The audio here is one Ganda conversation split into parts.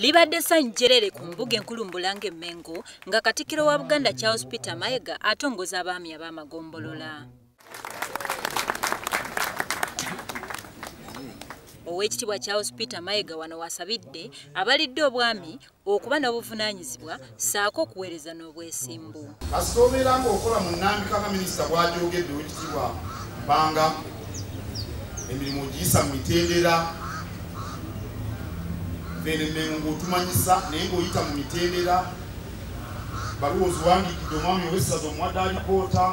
Libadde ssanyu jjerere ku mbuga enkulu Mbulange Mmengo nga Katikkiro wa Buganda Charles Peter Mayiga atongoza abaami ab'amagombolola. Oweekitiibwa Charles Peter Mayiga wano wasabidde abalidde obwami okuba n'obuvunaanyizibwa ssaako okuweereza n'obwesimbu. Kasita obeera ng'okola mu nnambika nga minisita bw'agyogedde Oweekitiibwa Mpanga, emirimu ogiyisa mu mitendera, Mmengo ng'otumanyisa naye ng'oyita mu mitendera, baluwa oziwandiikidde omwami ow'essaza omuwadde alipoota,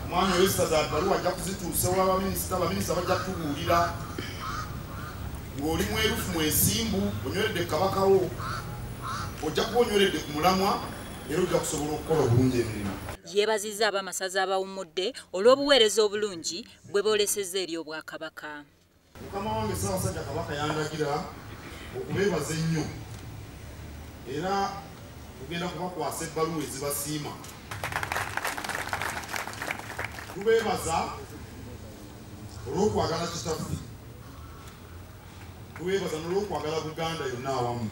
omwami ow'essaza baluwa ajja kuzituusa ewa baminisita, bajja kutubuulira. Ng'oli mwerufu mwesimbu, onyweredde ku kabaka wo, ojja kuba onyweredde ku mulamwa era ojja kusobola okukola obulungi emirimu. Yeebazizza ab'amasaza abawummudde olw'obuweereza obulungi bwe boolesezza eri Obwakabaka. Mukama wange Ssaabasajja Kabaka yandagira okubeebaza ennyo era tugenda kubakwasa ebbaluwa ezibasiima. Tubeebaza olw'okwagala kitaffe, tubeebaza n'olw'okwagala Buganda yonna awamu.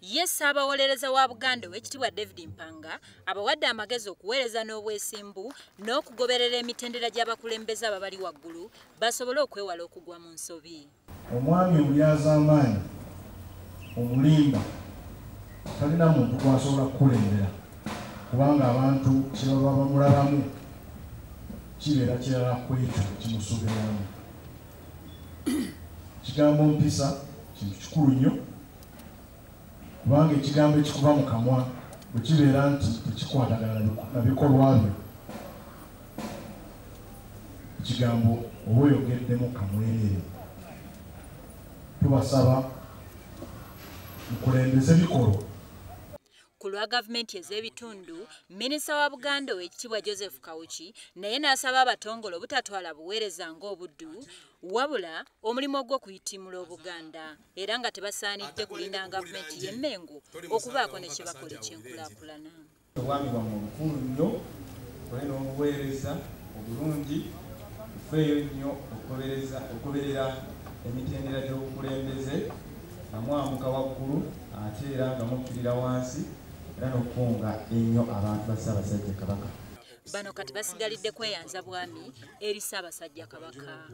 Ye Ssaabawolereza wa Buganda Oweekitiibwa David Mpanga abawadde amagezi okuweereza n'obwesimbu n'okugoberera emitendera gy'abakulembeze ababali waggulu basobole okwewala okugwa mu nsobi. Omwami omulyazaamaanyi omulimba talina muntu gw'asobola kukulembera kubanga abantu kye baba bamulabamu kibeera kirala ku ekyo kimusuubiramu. Ekigambo mpisa kintu kikulu nnyo kubanga ekigambo ekikuva mu kamwa bwe kibeera nti tekikwatagana na bikolwa byo, ekigambo oba oyogeddemu kamwereere. Tubasaba mukulembeze bikolwa. Ku lwa gavumenti ez'ebitundu, minisita wa Buganda Oweekitiibwa Joseph Kawuki naye n'asaba abatongole obutatwala buweereza ng'obuddu wabula omulimu ogw'okuyitimula Obuganda era nga tebasaanidde kulinda gavumenti y'e Mmengo okubaako ne kye bakola eky'enkulaakulana. Obwami bwammwe bukulu nnyo, mukole n'obuweereza obulungi, mufeeyo nnyo okugoberera emitendera gy'obukulembeze nga mwamuka waggulu ate era nga mukkirira wansi era n'okukunga ennyo abantu ba Ssaabasajja Kabaka. Bano kati basigalidde kweyanza bwami eri Ssaabasajja Kabaka.